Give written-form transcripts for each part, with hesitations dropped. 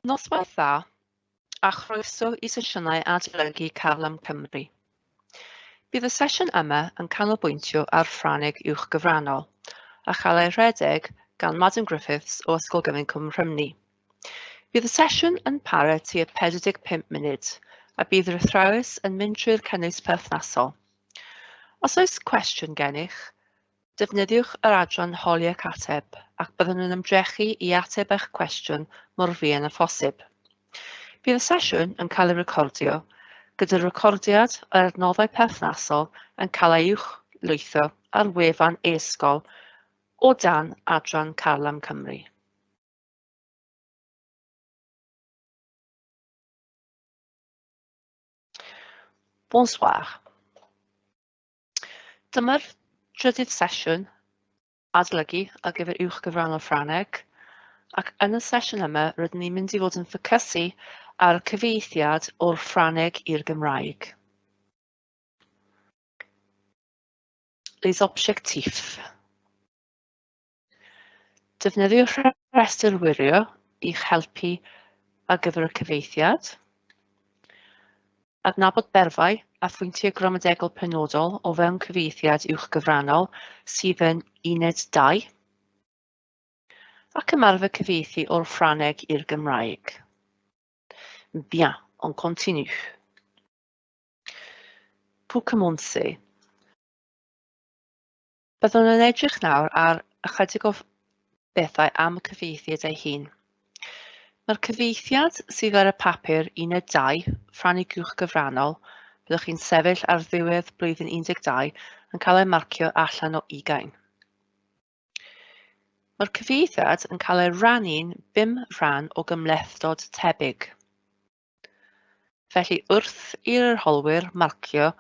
Noswaith dda, a chroeso i sesiynau adolygu Carlam Cymru. Bydd y sesiwn yma yn canolbwyntio ar Ffrangeg uwchgyfrannol a chael ei rhedeg gan Madam Griffiths o Ysgol Gyfun Cwm Rhymni. Bydd y sesiwn yn para tua 45 munud a bydd yr athrawes yn mynd trwy'r cynnwys perthnasol. Os oes cwestiwn gennych, Defnyddiwch yr adran Holi ac Ateb ac byddwn yn ymdrechu i ateb eich cwestiwn mor fuan â phosib. Bydd y sesiwn yn cael ei recordio, gyda'r recordiad a'r adnoddau perthnasol yn cael eu uwchlwytho ar wefan e-sgol o dan adran Carlam Cymru. Bonsoir. Dyma'r trydydd sesiwn adolygu ar gyfer uwch gyfrannol Ffrangeg, ac yn y sesiwn yma rydyn ni'n mynd i fod yn ffocysu ar y cyfieithiad o'r Ffrangeg i'r Gymraeg. Les objectifs. Defnyddiwch rhestr wirio i'ch helpu ar gyfer y cyfieithiad. Adnabod berfau a phwyntiau gramadegol penodol o fewn cyfieithiad uwchgyfrannol sydd yn Uned 2. Ac ymarfer cyfieithu o'r Ffrangeg i'r Gymraeg. Bien, on continue. Pour commencer, Byddwn yn edrych nawr ar ychydig o bethau am y cyfieithiad ei hun. Mae'r cyfieithiad sydd ar y papur Uned 2, Ffrangeg Uwch Gyfrannol, byddwch chi'n sefyll ar ddiwedd blwyddyn 12 yn cael ei marcio allan o ugain. Mae'r cyfieithiad yn cael ei rannu'n bum rhan o gymhlethdod tebyg. Felly, wrth i'r arholwyr marcio,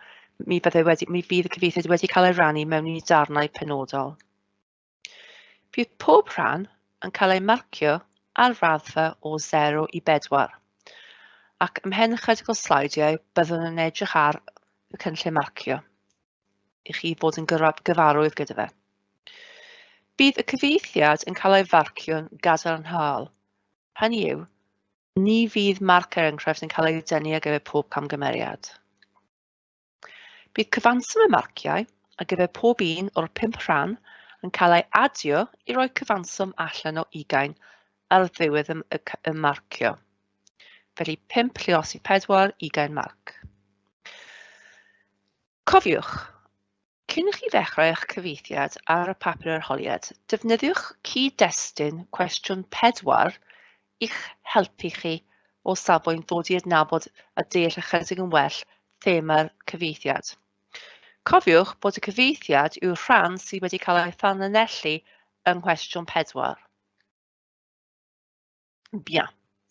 mi, fydde wedi, mi fydd y cyfieithiad wedi cael ei rannu mewn i darnau penodol. Bydd pob rhan yn cael ei marcio ar raddfa o 0 i 4. Ac ymhen ychydig o sleidiau, byddwn yn edrych ar y cynllun marcio i chi fod yn gyfarwydd gyda fe. Bydd y cyfieithiad yn cael ei farcio'n gadarnhaol. Hynny yw, Ni fydd marc er enghraifft yn cael ei dynnu ar gyfer pob camgymeriad. Bydd cyfanswm y marciau ar gyfer pob un o'r pump rhan yn cael ei adio i roi cyfanswm allan o ugain ar ddiwedd y, y, y marcio. Felly 5 lluosi 4, ugain marc. Cofiwch, Cyn i chi ddechrau eich cyfieithiad ar y papur arholiad, defnyddiwch cyd-destun cwestiwn 4 i'ch helpu chi o safbwynt ddod i adnabod a deall ychydig yn well thema'r cyfieithiad. Cofiwch bod y cyfieithiad yw'r rhan sydd wedi cael ei thanlinellu yng nghwestiwn 4. Bien,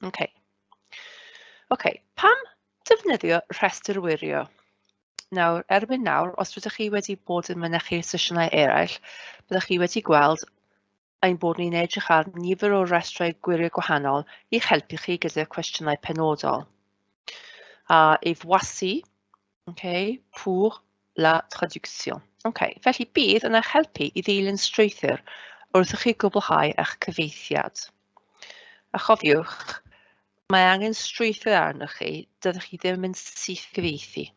ok. Ok, pam defnyddio rhestr wirio? Nawr, erbyn nawr, os rydych chi wedi bod yn mynychu sesiynau eraill, byddwch chi wedi gweld ein bod ni'n edrych ar nifer o restrau gwirio gwahanol i'ch helpu chi gyda cwestiynau penodol. A et voici, ok, pour la traduction. Ok, felly bydd yn eich helpu i ddilyn strwythur wrth i chi gwblhau eich cyfieithiad. A chofiwch, mae angen strwythur arnoch chi, dydych chi ddim yn syth gyfieithu.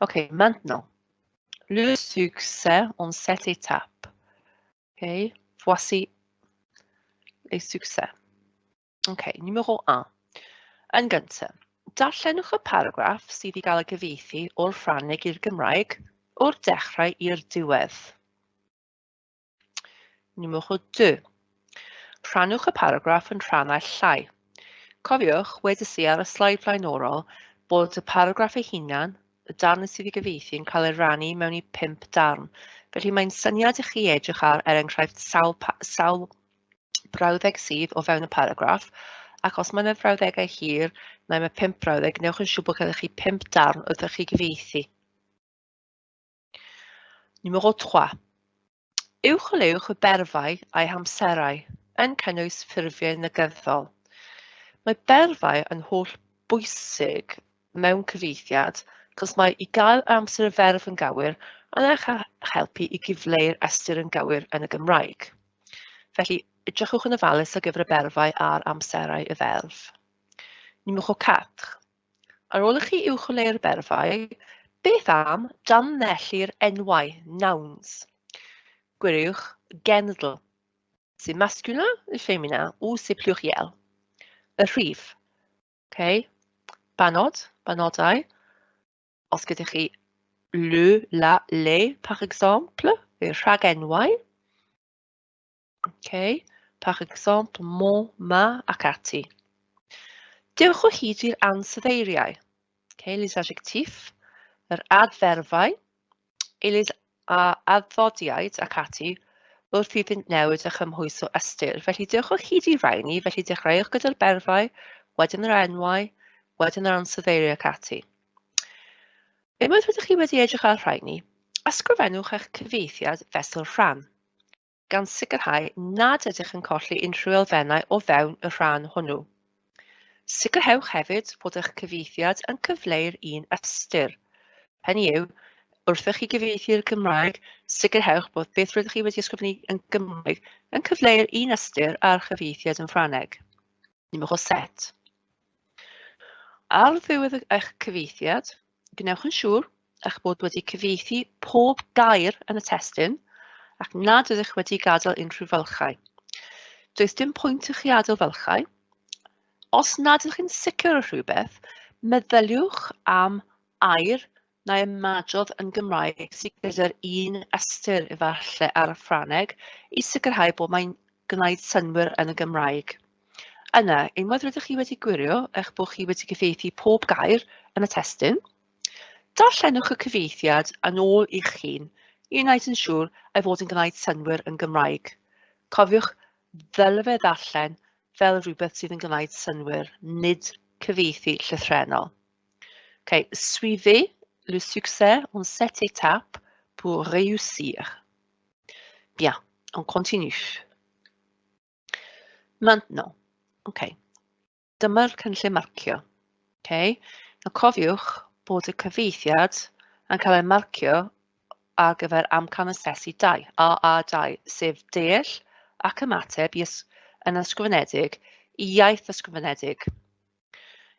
Ok, maintenant, le succès en sept étapes. Ok, voici les succès. Ok, numéro 1. Yn gyntaf, darllenwch y paragraff sydd i gael ei gyfieithu o'r Ffrangeg i'r Gymraeg o'r dechrau i'r diwedd. Numéro 2. Rhannwch y paragraff yn rhannau llai. Cofiwch, wedes i ar y sleid flaenorol bod y paragraff ei hunan, y darn sydd i gyfieithu, yn cael ei rannu mewn i pump darn. Felly mae'n syniad i chi edrych ar, er enghraifft, sawl, sawl brawddeg sydd o fewn y paragraff, ac os mae yna frawddegau hir, neu mae pump brawddeg, newch yn siŵr bod gennych chi pump darn wrth i chi gyfieithu. Numéro 3. Uwcholeuwch y berfau a'i hamserau, yn cynnwys ffurfiau negyddol. Mae berfau yn holl bwysig mewn cyfieithiad, achos mae i gael amser y ferf yn gywir yn eich helpu i gyfleu'r ystyr yn gywir yn y Gymraeg. Felly, Edrychwch yn ofalus ar gyfer y berfau a'r amserau y ferf. Numéro 4. Ar ôl i chi uwcholeuo'r berfau, beth am danlinellu'r enwau, nouns? Gwiriwch genedl. C'est masculin ou féminin ou c'est pluriel? Y rhif. Okay. Banod, banodau. Os gyda chi le, la, les, par exemple, y rhagenwau. Okay. Par exemple, mon, ma ac ati. Dewch o hyd i'r ansoddeiriau. Okay, les adjectifs, yr adferfau, et les addodiaid ac ati wrth iddynt newid a chymhwyso ystyr. Felly dewch o hyd i rhain, felly dechreuwch gyda'r berfau, wedyn yr enwau, wedyn yr ansoddeiriau ac ati. Unwaith rydych chi wedi edrych ar rhain, ysgrifennwch eich cyfieithiad fesul rhan, gan sicrhau nad ydych yn colli unrhyw elfennau o fewn y rhan hwnnw. Sicrhewch hefyd bod eich cyfieithiad yn cyfleu'r un ystyr. Hynny yw, wrth i chi gyfieithu'r Gymraeg, sicrhewch bod beth rydych chi wedi ysgrifennu yn Gymraeg yn cyfleu'r un ystyr â'r chyfieithiad yn Ffrangeg. Numéro 7. Ar ddiwedd eich cyfieithiad, gwnewch yn siŵr eich bod wedi cyfieithu pob gair yn y testun ac nad ydych wedi gadael unrhyw fylchau. Does dim pwynt i chi adael fylchau. Os nad ydych chi'n sicr o rhywbeth, meddyliwch am air neu ymadrodd yn Gymraeg sydd gyda'r un ystyr efallai ar y Ffrangeg i sicrhau bod mae'n gwneud synnwyr yn y Gymraeg. Yna, unwaith rydych chi wedi gwirio eich bod chi wedi cyfieithu pob gair yn y testun, darllenwch y cyfieithiad yn ôl i'ch hun i wneud yn siŵr ei fod yn gwneud synnwyr yn Gymraeg. Cofiwch, ddyle fe ddarllen fel rhywbeth sydd yn gwneud synnwyr, nid cyfieithu llythrennol. Okay, suivez le succès en sept étapes pour réussir. Bien, on continue. Maintenant, okay. Dyma'r cynllun marcio. Okay. Nawr cofiwch bod y cyfieithiad yn cael ei marcio ar gyfer amcan asesu 2, AA2, sef deall ac ymateb i yn ysgrifenedig i iaith ysgrifenedig.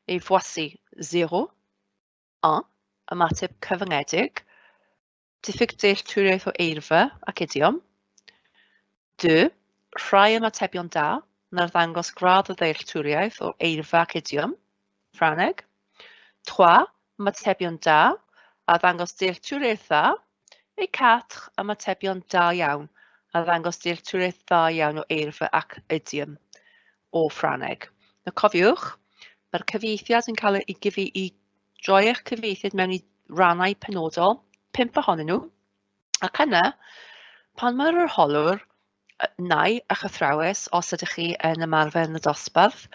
Et voici 0, 1, ymateb cyfyngedig, diffyg dealltwriaeth o eirfa ac idiom, 2, rhai ymatebion da yn arddangos gradd o ddealltwriaeth o eirfa ac idiom, Ffrangeg, 3, ymatebion da, arddangos dealltwriaeth dda, et 4, ymatebion da iawn, arddangos dealltwriaeth dda iawn o eirfa ac idiom o Ffrangeg. Nawr cofiwch, mae'r cyfieithiad yn cael ei gyfi i droi eich cyfieithiad mewn i rannau penodol, 5 ohonyn nhw, ac yna, pan mae'r arholwr neu eich athrawes, os ydych chi yn ymarfer yn y dosbarth,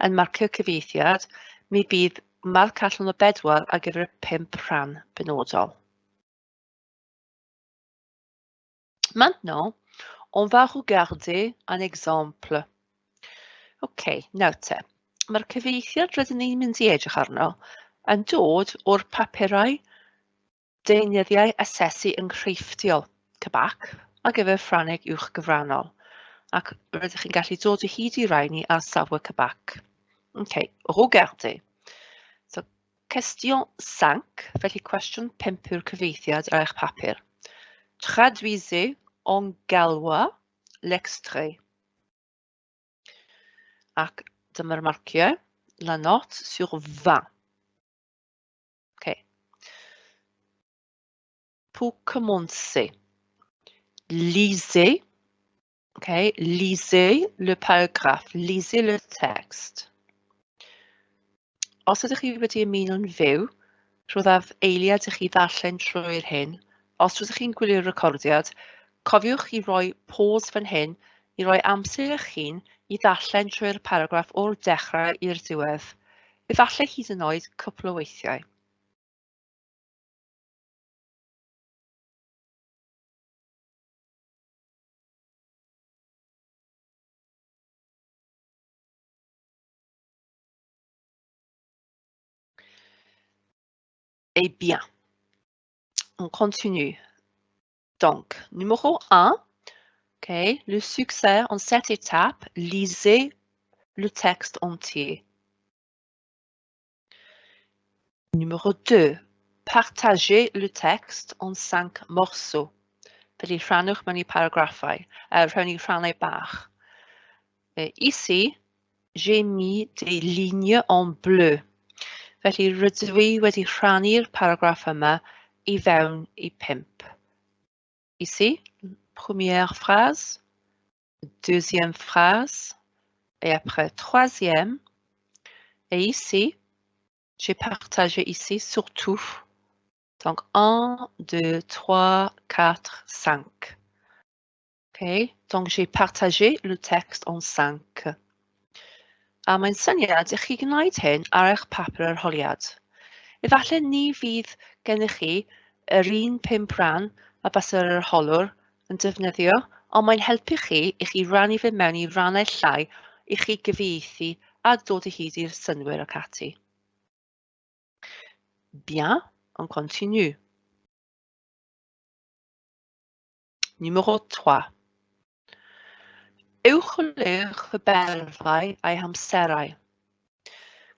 yn marcio cyfieithiad, mi bydd marc allan o 4 ar gyfer y 5 rhan benodol. Maintenant, on va regarder un exemple. OK, nawr te. Mae'r cyfieithiad rydyn ni'n mynd i edrych arno yn dod o'r papurau deunyddiau asesu enghreifftiol CBAC ar gyfer Ffrangeg uwch gyfrannol, ac rydych chi'n gallu dod o hyd i rai ni ar safle CBAC. OK, regardez. So, question 5, felly cwestiwn 5 yw'r cyfieithiad ar eich papur. Traduisez en gallois l'extrait. Ac dyma'r marciau, la note sur 20. Okay. Pour commencer, lisez, okay, lisez le paragraphe, lisez le texte. Os ydych chi wedi ymuno'n fyw, rhoddaf eiliad i chi ddarllen trwy'r hyn. Os ydych chi'n gwylio'r recordiad, cofiwch i roi pause fan hyn i roi amser i'ch hun i ddarllen trwy'r paragraff o'r dechrau i'r diwedd. Efallai hyd yn oed cwpl o weithiau. Eh bien, on continue. Donc, numéro 1, Okay, le succès en cette étape, lisez le texte entier. Numéro 2, partagez le texte en 5 morceaux. Felly rhannwch mewn i paragraffau, rhawn i rhannau bach. Ici, j'ai mis des lignes en bleu. Felly rydw i wedi rhannu'r paragraff yma i fewn i 5. Ici, première phrase, deuxième phrase, et après troisième. Et ici, j'ai partagé ici surtout. Donc 1, 2, 3, 4, 5. Okay, donc j'ai partagé le texte en 5. A mae'n syniad i chi gwneud hyn ar eich papur arholiad. Efallai ni fydd gennych chi yr un 5 rhan a bas yr arholwr yn defnyddio, ond mae'n helpu chi i chi rannu fe mewn i rannau llai i chi gyfieithu a dod o hyd i'r synnwyr ac ati. Bien, on continue. Numéro 3. Uwcholeuwch y berfau a'i hamserau.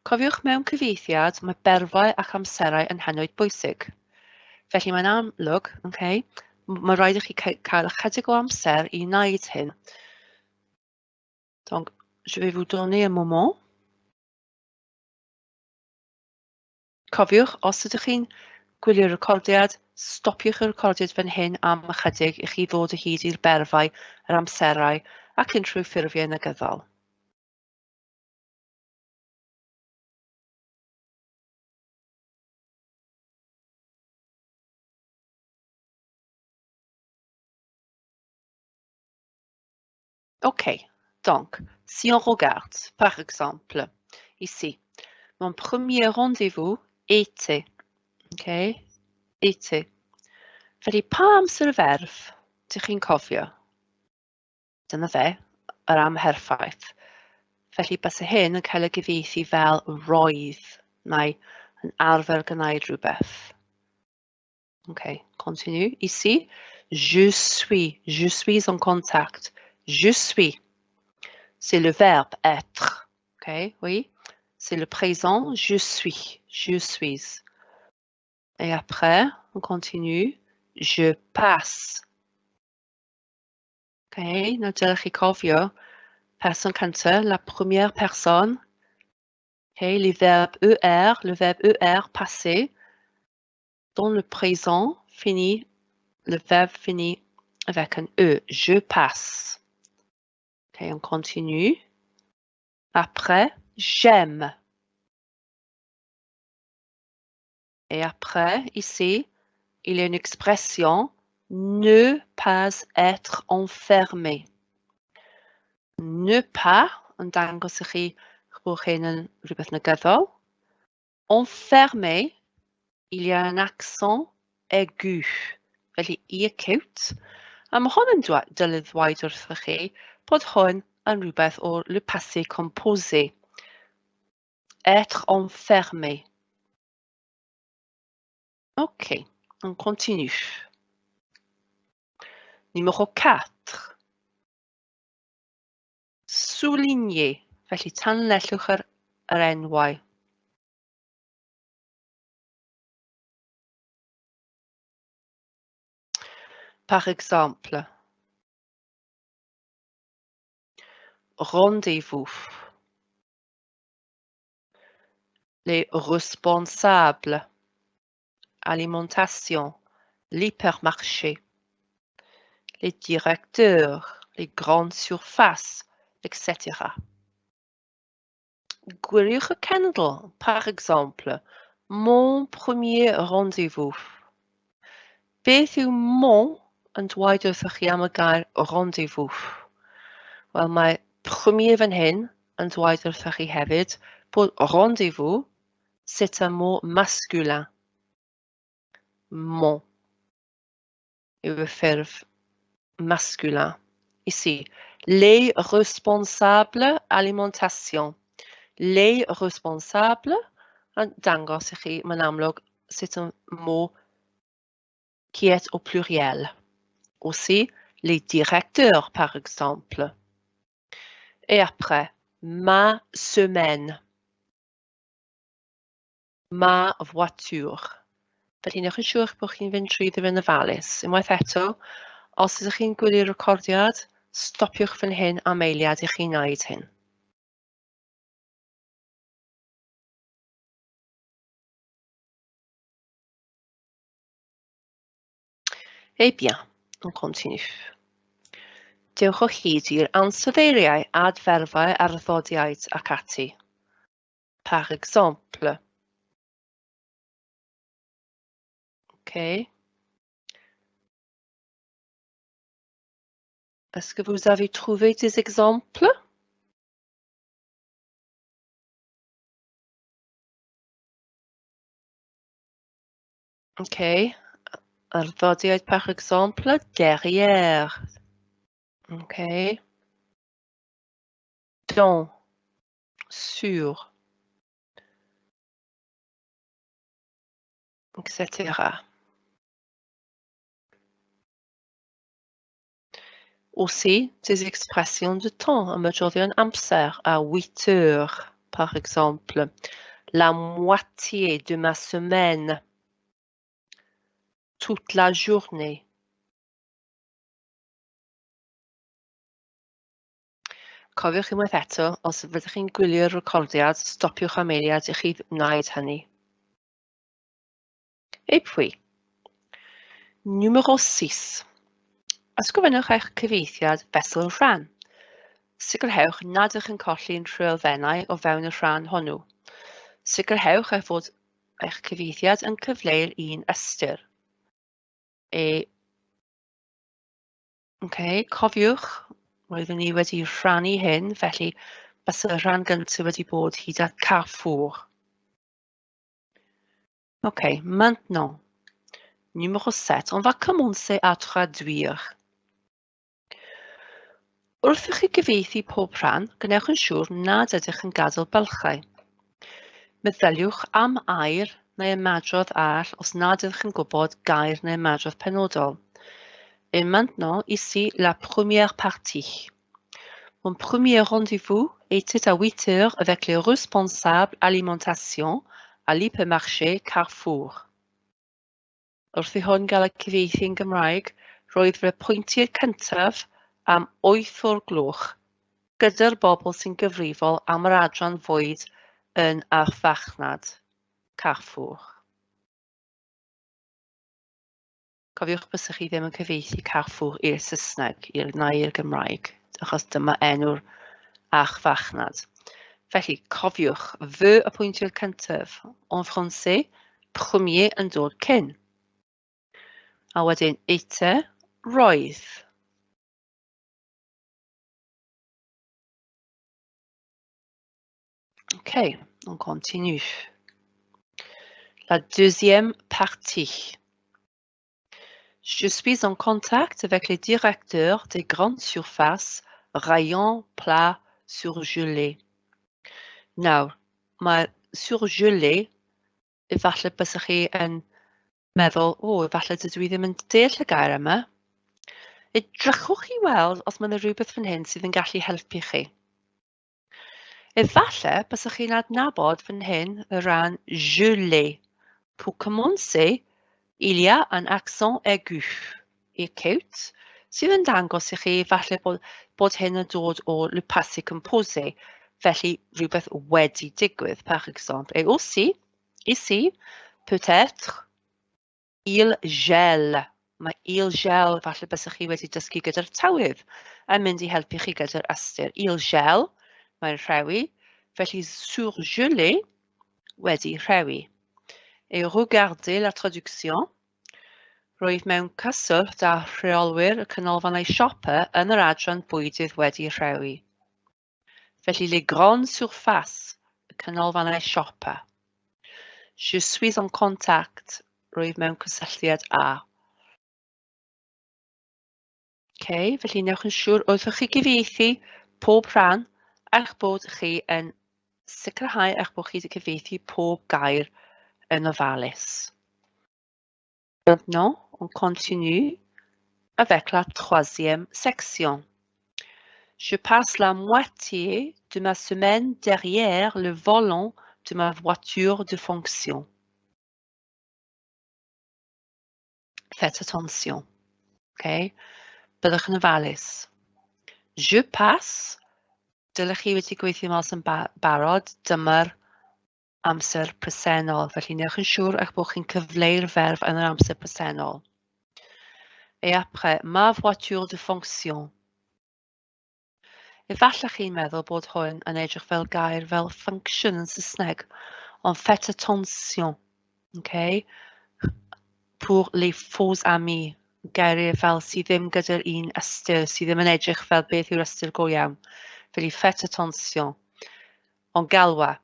Cofiwch mewn cyfieithiad mae berfau ac amserau yn hynod bwysig. Felly mae'n amlwg, okay, mae rhaid i chi cael ychydig o amser i wneud hyn. Donc, je vais vous donner un moment. Cofiwch, os ydych chi'n gwylio'r recordiad, stopiwch y recordiad fan hyn am ychydig i chi ddod o hyd i'r berfau, yr amserau ac unrhyw ffurfiau negyddol. Ok, donc, si on regarde, par exemple, ici, mon premier rendez-vous était, ok, était. Felly, pa amser y ferf dych chi'n cofio? Dyna fe, yr amherffaith. Felly, byse hyn yn cael ei gyfieithu fel roedd, neu yn arfer gwneud rhywbeth. Ok, continue. Ici, je suis en contact. Je suis, c'est le verbe être, ok, oui, c'est le présent, je suis, je suis. Et après, on continue, je passe. Ok, nawr dylech chi cofio, person cyntaf, la première personne, ok, les verbes ER, le verbe ER passé, dans le présent, finit, le verbe finit avec un E, je passe. Ok, on continue. Après, j'aime. Et après, ici, il y a une expression, ne pas être enfermé. Ne pas, yn dangos i chi bod hyn yn rhywbeth negyddol. Enfermé, il y a un accent aigu, felly i acute. A mae hwn yn dylid ddweud wrthych chi bod hwn yn rhywbeth o'r le passé composé. Être enfermé. Ok, on continue. Numéro 4. Souligner. Felly tanlinellwch yr enwau. Par exemple, rendez-vous, les responsables, alimentation, l'hypermarché, les directeurs, les grandes surfaces, etc. Gwiriwch y cenedl, par exemple, mon premier rendez-vous. Beth yw mon yn dweud wrthych chi am y gair rendez-vous? Wel, mae premier fan hyn yn dweud wrthych chi hefyd bod rendez-vous, c'est un mot masculin. Mon yw y ffurf masculin. Ici, les responsables alimentation. Les responsables, yn dangos i chi, mae'n amlwg, c'est un mot qui est au pluriel. Aussi, Les directeurs, par exemple. Et après, ma semaine. Ma voiture. Felly, newch yn siŵr bod chi'n fynd trwy yn ofalus. Unwaith eto, os ydych chi'n gwylio'r recordiad, stopiwch fan hyn am eiliad i chi wneud hyn. Eh bien, on continue. Dewch o hyd i'r ansoddeiriau, adferfau, arddodiaid ac ati. Par exemple. OK. Est-ce que vous avez trouvé des exemples? OK. Arddodiaid, par exemple, derrière. OK. Dans. Sur. Etc. Aussi, des expressions de temps, ymadroddion amser, à 8 heures, par exemple. La moitié de ma semaine. Toute la journée. Cofiwch unwaith eto, os fyddwch chi'n gwylio'r recordiad, stopiwch am eiliad i chi wneud hynny. Et puis, numéro 6. Ysgrifennwch eich cyfieithiad fesul rhan. Sicrhewch nad ydych yn colli unrhyw elfennau o fewn y rhan hwnnw. Sicrhewch eich fod eich cyfieithiad yn cyfleu'r un ystyr. E, okay, cofiwch, roeddwn ni wedi rhannu hyn, felly bys y rhan gyntaf wedi bod hyd at Carrefour. Ok, maintenant, numéro 7, on va commencer à traduire. Wrth i chi gyfieithu pob rhan, gwnewch yn siŵr nad ydych yn gadael bylchau. Meddyliwch am air neu ymadrodd arall os nad ydych yn gwybod gair neu ymadrodd penodol. Et maintenant, ici, la première partie. Mon premier rendez-vous était à 8 heures avec les responsables alimentation à l'hypermarché Carrefour. Wrth i hwn gael ei cyfieithu yn Gymraeg, roedd fy apwyntiad cyntaf am 8 o'r gloch gyda'r bobl sy'n gyfrifol am yr adran fwyd yn archfarchnad Carrefour. Cofiwch bysach chi ddim yn cyfieithu Carrefour i'r Saesneg i'r neu i'r Gymraeg, achos dyma enw'r archfarchnad. Felly, cofiwch, fy apwyntiad cyntaf, en français, premier yn dod cyn. A wedyn, était, roedd. Ok, on continue. La deuxième partie. Je suis en contact avec les directeurs des grandes surfaces, rayons plats surgelés. Nawr, mae surgelé, efallai bysach chi yn meddwl, o, efallai dydw i ddim yn deall y gair yma. Edrychwch i weld os mae yna rhywbeth fan hyn sydd yn gallu helpu chi. Efallai bysach chi'n adnabod fan hyn y rhan gelé. Pour commencer, il y a un accent aigu. Acute, sydd yn dangos i chi falle bod, bod hyn yn dod o le passé composé, felly rhywbeth wedi digwydd, par exemple. Et aussi, ici, peut-être, il gèle. Mae il gèle, falle bysach chi wedi dysgu gyda'r tywydd, yn mynd i helpu chi gyda'r ystyr. Il gèle, mae'n rhewi, felly surgelé, wedi rhewi. Et regardez la traduction. Roedd mewn cyswllt â rheolwyr y canolfannau siopa yn yr adran bwydydd wedi rhewi. Felly les grandes surfaces, y canolfannau siopa. Je suis en contact, roedd mewn cysylltiad â. Okay, felly newch yn siŵr wrth chi gyfieithu pob rhan eich bod chi yn sicrhau eich bod chi wedi cyfieithu pob gair yn ofalus. Maintenant, on continue avec la troisième section. Je passe la moitié de ma semaine derrière le volant de ma voiture de fonction. Faites attention. Okay? Byddwch yn ofalus. Je passe, dylech chi wedi gweithio mas yn ba barod, dyma'r amser presennol. Felly, newch yn siŵr eich bod chi'n cyfleu'r ferf yn yr amser presennol. Et après, ma voiture de fonction. Efallai chi'n meddwl bod hwn yn edrych fel gair fel function yn Saesneg, ond faites attention, okay? Pour les faux amis, geiriau fel sydd ddim gyda'r un ystyr, sydd ddim yn edrych fel beth yw'r ystyr go iawn. Felly faites attention. Ond galwa,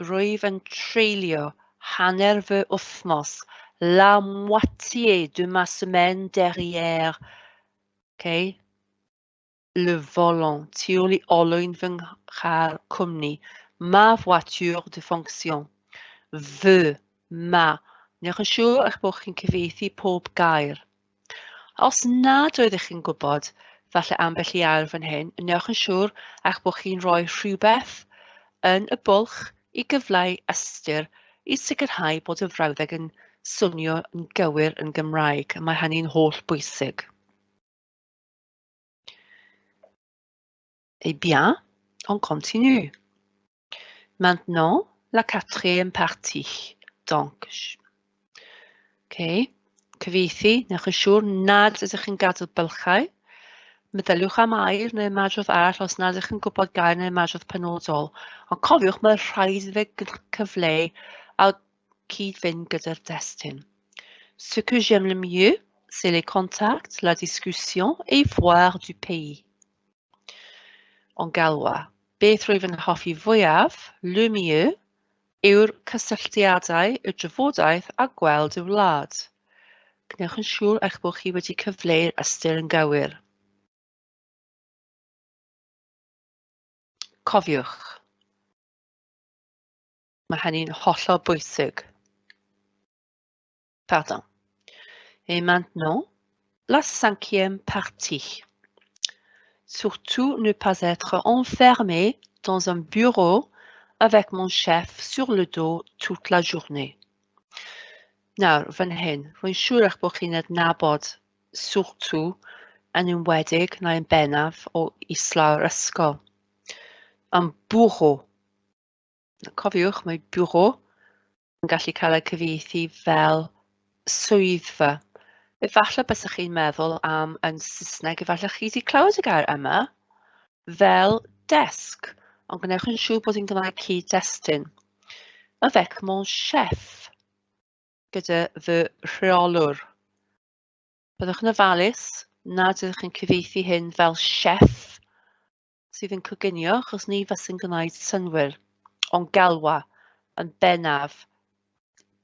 rwyf yn treulio hanner fy wythnos, la moitié de ma semaine derrière, okay? Le volant, tu ôl i olwyn fy nghar cwmni, ma voiture de fonction, fy, ma. Newch yn siŵr eich bod chi'n cyfieithu pob gair. Os nad oeddech chi'n gwybod, falle ambell i air fan hyn, newch yn siŵr eich bod chi'n rhoi rhywbeth yn y bwlch i gyfleu ystyr i sicrhau bod y frawddeg yn swnio yn gywir yn Gymraeg. Mae hynny'n holl bwysig. Eh bien, on continue. Maintenant, la quatrième partie. Donc, okay. Cyfieithu, newch yn siŵr nad ydych chi'n gadael bylchau. Meddyliwch am air neu ymadrodd arall os nad ydych chi'n gwybod gair neu ymadrodd penodol. Ond cofiwch, mae rhaid iddo fe cyfleu a cyd-fynd gyda'r destun. Ce que j'aime le mieux, c'est les contacts, la discussion et voir du pays. Ond galwa, beth rwyf yn hoffi fwyaf, le mieux, yw'r cysylltiadau, y drafodaeth a gweld y wlad. Gwnewch yn siŵr eich bod chi wedi cyfleu'r ystyr yn gywir. Cofiwch, mae hynny'n hollol bwysig. Pardon. Et maintenant, la cinquième partie. Surtout ne pas être enfermé dans un bureau avec mon chef sur le dos toute la journée. Nawr, fan hyn, rwy'n siŵr eich bod chi'n adnabod surtout yn enwedig neu yn bennaf o islaw'r ysgol. Un bureau. Cofiwch, mae bureau yn gallu cael ei cyfieithu fel swyddfa. Efallai bysach chi'n meddwl am yn Saesneg, efallai chi wedi clywed y gair yma fel desk, ond gwnewch yn siŵr bod hi'n Gymraeg cyd-destun. Avec mon chef, gyda fy rheolwr. Byddwch yn ofalus nad ydych chi'n cyfieithu hyn fel chef sydd yn coginio, achos ni fysa'n gwneud synnwyr, ond galwa yn bennaf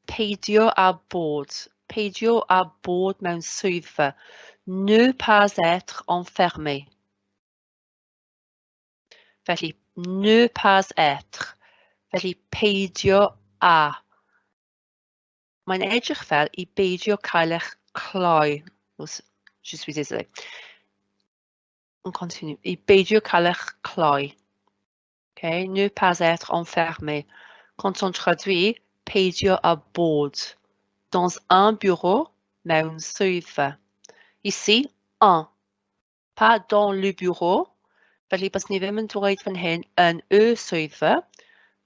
peidio â bod, peidio â bod mewn swyddfa, ne pas être enfermé. Felly, ne pas être, felly peidio â. Mae'n edrych fel i beidio cael eich cloi. Je suis désolée. On continue. I beidio cael eich cloi. Okay? Ne pas être enfermé. Quand on traduit, peidio â bod. Dans un bureau, mewn swyddfa. Ici, un. Pas dans le bureau. Felly, bys ni ddim yn dweud fan hyn yn y swyddfa.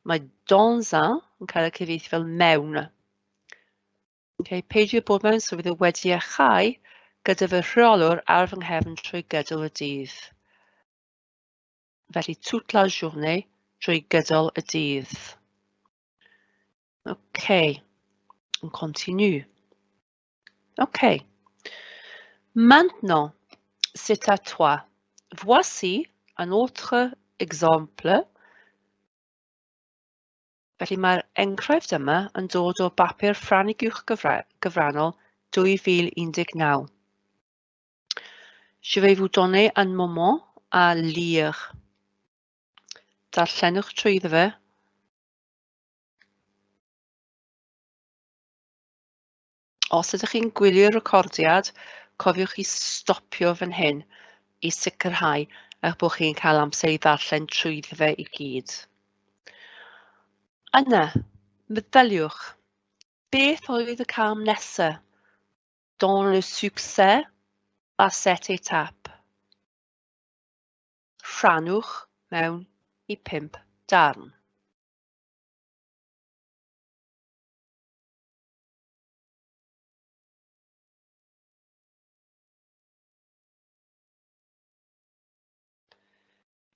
Mae dans un yn cael ei cyfieithu fel mewn. Okay, peidio bod mewn swyddfa wedi ei chau gyda fy rheolwr ar fy nghefn trwy gydol y dydd. Felly, toute la journée trwy gydol y dydd. Ok, on continue. Ok, maintenant, c'est à toi. Voici un autre exemple. Felly mae'r enghraifft yma yn dod o bapur Ffrangeg Uwch Gyfrannol 2019. Je vais vous donner un moment à lire. Darllenwch trwyddo fe. Os ydych chi'n gwylio'r recordiad, Cofiwch i stopio fan hyn i sicrhau eich bod chi'n cael amser i ddarllen trwyddo fe i gyd. Yna, meddyliwch, beth oedd y cam nesaf? Dans le succès à cette étape. Rhannwch mewn i pump darn.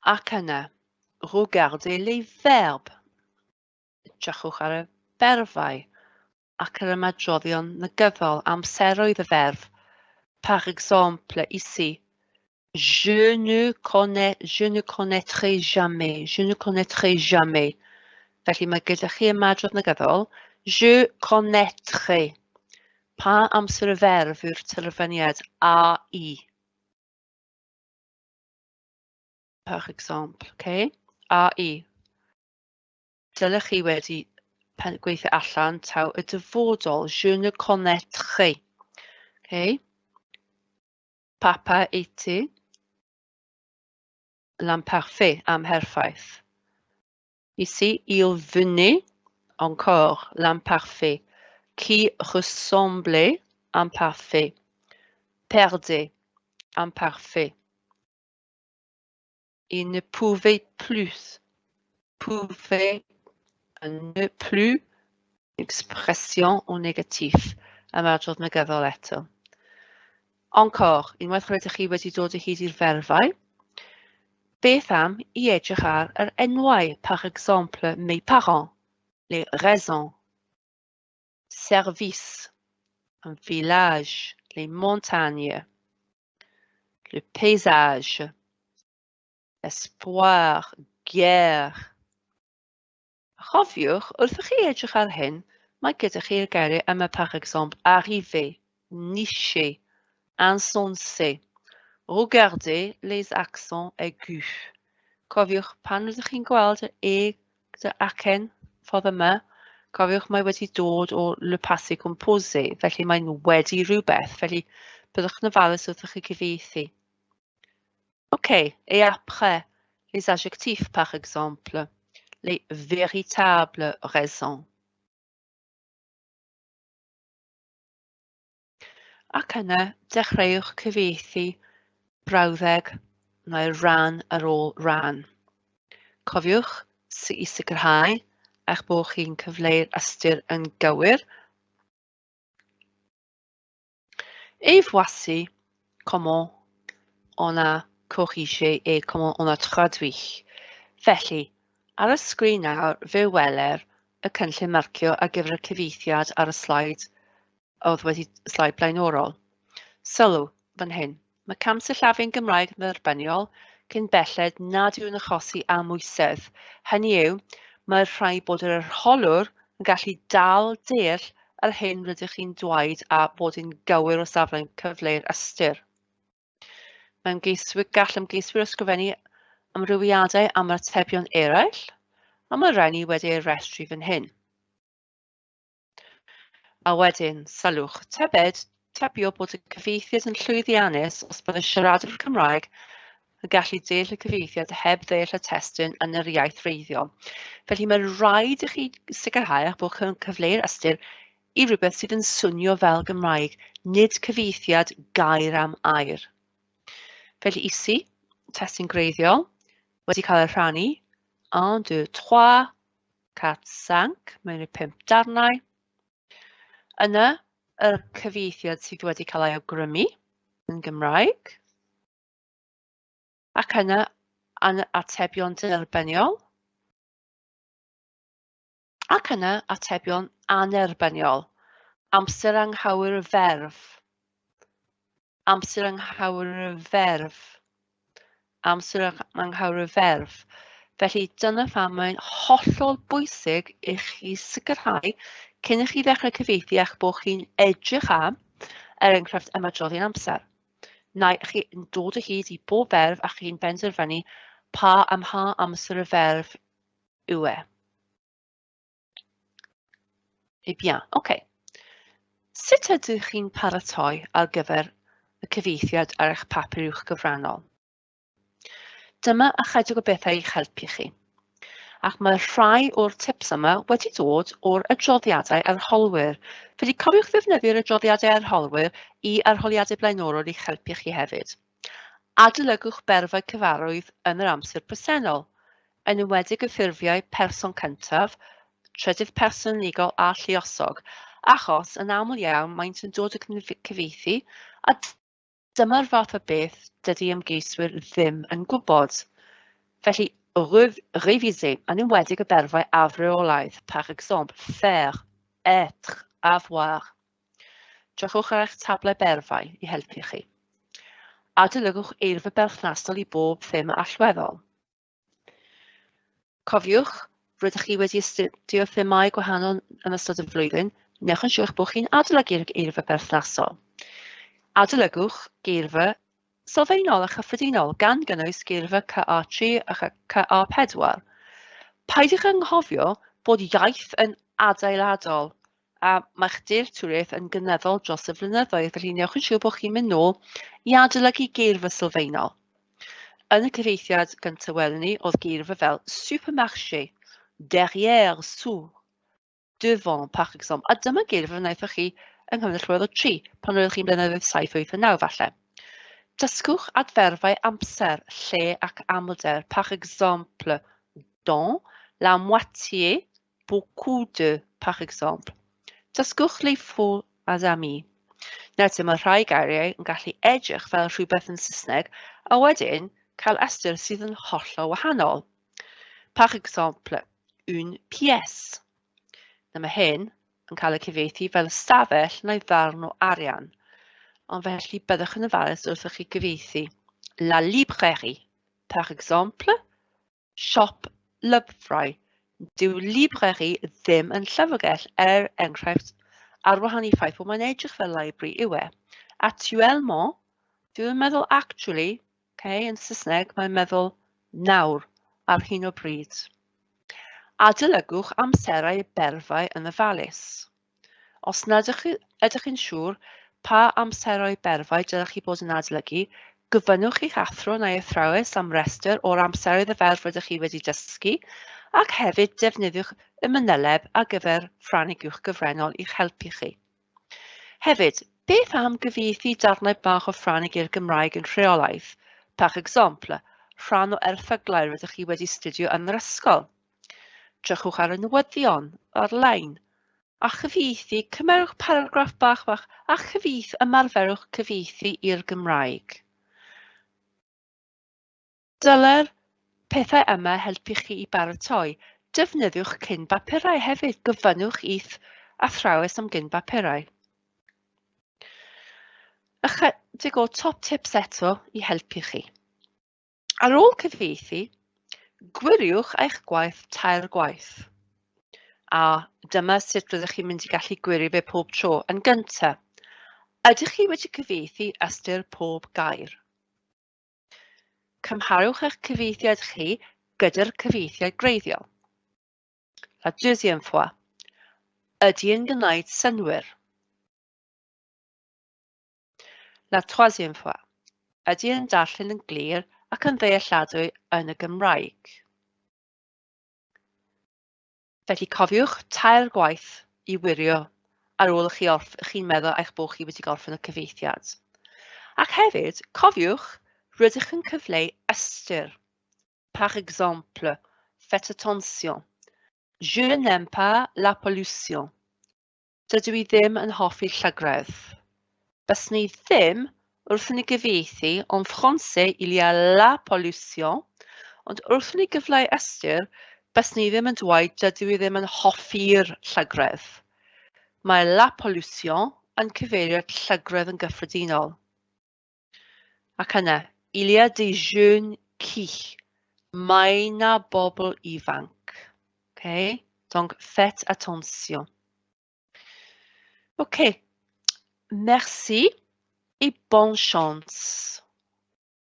Ac yna, regardez les verbes. Edrychwch ar y berfau ac yr ymadroddion negyddol, amseroedd y ferf. Par exemple, ici, je ne connais, je ne connaîtrai jamais, je ne connaîtrai jamais. Felly mae gyda chi ymadrodd negyddol, je connaîtrai. Pa amser y ferf yw'r terfyniad a i? Par exemple, okay? A i. Dylech chi wedi gweithio allan taw y dyfodol, je ne connaîtrai. Okay? Papa était l'imparfait, amherffaith. Ici, il venait encore l'imparfait, qui ressemblait imparfait, perdait imparfait. Il ne pouvait plus, pouvait ne plus, expression au négatif, ymadrodd negyddol eto. Encore, unwaith rydych chi wedi dod o hyd i'r ferfau, beth am i edrych ar yr enwau, par exemple, mes parents, les raisons, service, un village, les montagnes, le paysage, espoir, guerre. Chofiwch, wrth i chi edrych ar hyn, mae gyda chi'r geiriau yma par exemple, arriver, nicher, insensé. Regardez les accents aigus. Cofiwch, pan rydych chi'n gweld yr e gyda acen ffordd yma, cofiwch mae wedi dod o le passé composé, felly mae'n wedi rhywbeth, felly byddwch yn ofalus wrth i chi gyfieithu. Ok, et après, les adjectifs par exemple, les véritables raisons. Ac yna, dechreuwch cyfieithu brawddeg neu ran ar ôl rhan. Cofiwch i sicrhau eich bod chi'n cyfleu'r ystyr yn gywir. Et voici comment on a corrigé et comment on a traduit. Felly, ar y sgrin nawr, fe weler y cynllun marcio ar gyfer y cyfieithiad ar y sleid oedd wedi sleid blaenorol. Sylw, fan hyn, mae cam sillafu'n Gymraeg yn dderbyniol cyn belled nad yw'n achosi amwysedd. Hynny yw, mae rhaid bod yr arholwr yn gallu dal deall yr hyn rydych chi'n dweud a bod yn gywir o safle cyfleu'r ystyr. Mae ymgeiswyr, gall ymgeiswyr ysgrifennu amrywiadau am yr atebion eraill, a mae rhain wedi eu rhestru fan hyn. A wedyn, sylwch, tybed, tybio bod y cyfieithiad yn llwyddiannus os bydd y siaradwr Cymraeg yn gallu deall y cyfieithiad heb ddeall y testun yn yr iaith wreiddiol. Felly mae rhaid i chi sicrhau eich bod chi'n cyfleu'r ystyr i rywbeth sydd yn swnio fel Gymraeg, nid cyfieithiad gair am air. Felly isi, testun gwreiddiol, wedi cael ei rhannu, 1, 2, 3, 4, 5, mewn i 5 darnau. Yna, y cyfieithiad sydd wedi cael ei awgrymu yn Gymraeg. Ac yna, atebion derbyniol. Ac yna, atebion annerbyniol. Amser anghywir y ferf. Amser anghywir y ferf. Amser anghywir y ferf. Felly dyna pham mae'n hollol bwysig i chi sicrhau cyn i chi ddechrau cyfieithu eich bod chi'n edrych am, er enghraifft, ymadroddion amser. Neu chi'n dod o hyd i bob ferf a chi'n benderfynu pa ym mha amser y ferf yw e. Eh bien, ok. Sut ydych chi'n paratoi ar gyfer y cyfieithiad ar eich papur uwchgyfrannol. Dyma ychydig o bethau i'ch helpu chi. Ac mae rhai o'r tips yma wedi dod o'r adroddiadau arholwyr. Felly cofiwch ddefnyddio'r adroddiadau arholwyr i arholiadau blaenorol i'ch helpu chi hefyd. Adolygwch berfau cyfarwydd yn yr amser presennol, yn enwedig y ffurfiau person cyntaf, trydydd person unigol a lluosog, achos yn aml iawn maent yn dod o cyfieithu a dyma'r fath o beth dydy ymgeiswyr ddim yn gwybod. Felly, réviser, yn enwedig y berfau afreolaidd, par exemple, faire, être, avoir. Drychwch ar eich tablau berfau i helpu chi. Adolygwch eirfa berthnasol i bob thema allweddol. Cofiwch, rydych chi wedi astudio themâu gwahanol yn ystod y flwyddyn, newch yn siŵr eich bod chi'n adolygu'r geirfa berthnasol. Adolygwch geirfa sylfaenol a chyffredinol, gan gynnwys geirfa CA3 a CA4. Peidiwch anghofio bod iaith yn adeiladol a mae'ch dealltwriaeth yn gynyddol dros y flynyddoedd, felly newch yn siŵr bod chi'n mynd nôl i adolygu geirfa sylfaenol. Yn y cyfieithiad gyntaf welwn ni, oedd geirfa fel supermarché, derrière, sous, devant, par exemple. A dyma geirfa wnaethoch chi yng Nghymru Allweddol 3, pan roeddech chi'n blynyddoedd 7, 8 a 9 falle. Dysgwch adferfau amser, lle ac amlder, par exemple, dans, la moitié, beaucoup de, par exemple. Dysgwch les faux amis. Nawr te, mae rhai geiriau yn gallu edrych fel rhywbeth yn Saesneg a wedyn cael ystyr sydd yn hollol wahanol. Par exemple, une pièce. Nawr mae hyn yn cael ei cyfieithu fel ystafell neu ddarn o arian. Ond felly byddwch yn ofalus wrth i chi gyfieithu. La librairie, par exemple, siop lyfrau. Dyw librairie ddim yn llyfrgell, er enghraifft, ar wahân i ffaith bod mae'n edrych fel library yw e. Actuellement, dwi'n meddwl actually, okay, yn Saesneg, mae'n meddwl nawr, ar hyn o bryd. Adolygwch amserau berfau yn ofalus. Os nad ydych chi, ydych chi'n siŵr pa amseroedd berfau dylech chi bod yn adolygu, gofynnwch i'ch athro neu athrawes am restr o'r amseroedd y ferf rydych chi wedi dysgu, ac hefyd defnyddiwch y manyleb ar gyfer Ffrangeg uwchgyfrennol i'ch helpu chi. Hefyd, beth am gyfieithu darnau bach o Ffrangeg i'r Gymraeg yn rheolaidd? Par exemple, rhan o erthyglau rydych chi wedi studio yn yr ysgol. Drychwch ar y newyddion ar-lein a chyfieithu, cymerwch paragraff bach bach a chyfieith, ymarferwch cyfieithu i'r Gymraeg. Dylai'r pethau yma helpu chi i baratoi. Defnyddiwch cyn bapurau hefyd, gofynnwch i'th athrawes am gyn bapurau. Ychydig o top tips eto i helpu chi. Ar ôl cyfieithu, gwiriwch eich gwaith tair gwaith. A dyma sut rydych chi'n mynd i gallu gwirio fe pob tro. Yn gyntaf, ydych chi wedi cyfieithu ystyr pob gair? Cymharwch eich cyfieithiad chi gyda'r cyfieithiad gwreiddiol. La deuxième fois, ydy yn gwneud synnwyr? La troisième fois. Ydy yn darllen yn glir ac yn ddealladwy yn y Gymraeg? Felly cofiwch tair gwaith i wirio ar ôl i chi orff chi'n meddwl eich bod chi wedi gorffen y cyfieithiad. Ac hefyd, cofiwch, rydych yn cyfleu ystyr. Par exemple, faites attention. Je n'aime pas la pollution. Dydw i ddim yn hoffi llygredd. Byswn i ddim wrth i ni gyfieithu, en français il y a la pollution, ond wrth i ni gyfleu ystyr, byswn i ddim yn dweud dydw i ddim yn hoffi'r llygredd. Mae la pollution yn cyfeirio at llygredd yn gyffredinol. Ac yna, il y a des jeunes qui. Mae 'na bobl ifanc. Okay? Donc, faites attention. OK. Merci et bonne chance.